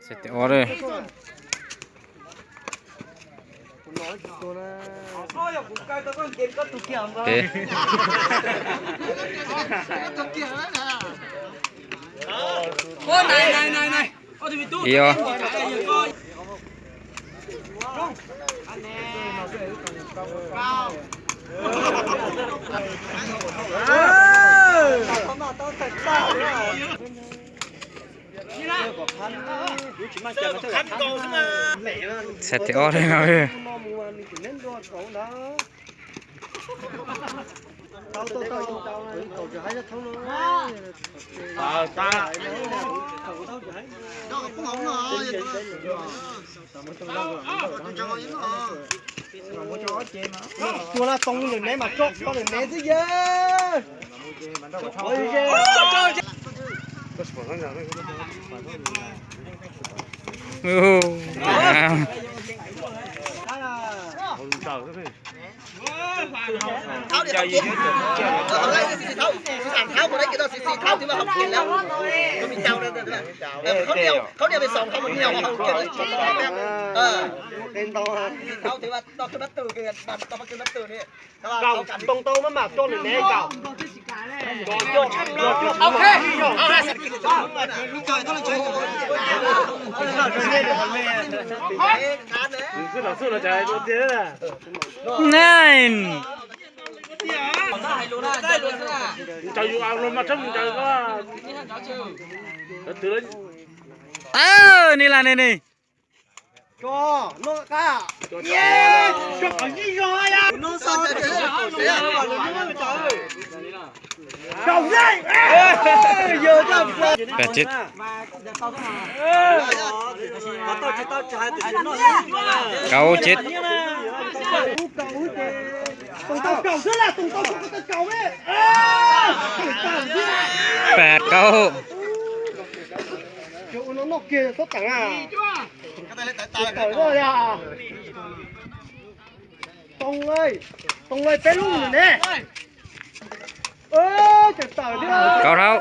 Xav tias ua lawm. Peb. Ib os. Xav tias ob li no. Tua laj toog lwm neb mas tso tso lwm neb xwb yawg. Nkaus, too tau maj mam tso nws nev nkaus. Nein. Ncaws yus los mas tshab ncaws ko. Ni las ni ni. Peb tsis. Kaum tsis. Peb kaum. Too, Too, peb lub ne. Kaum rau.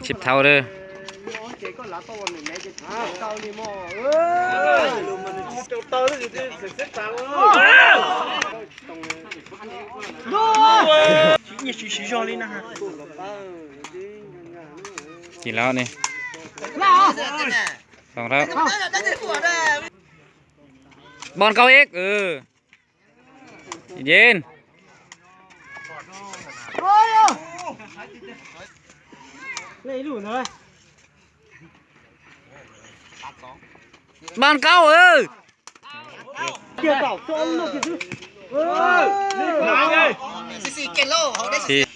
Sib thau lawm. Ci laus ne. Too rau. Npon kau ib. Yen. Npon kau. Sis.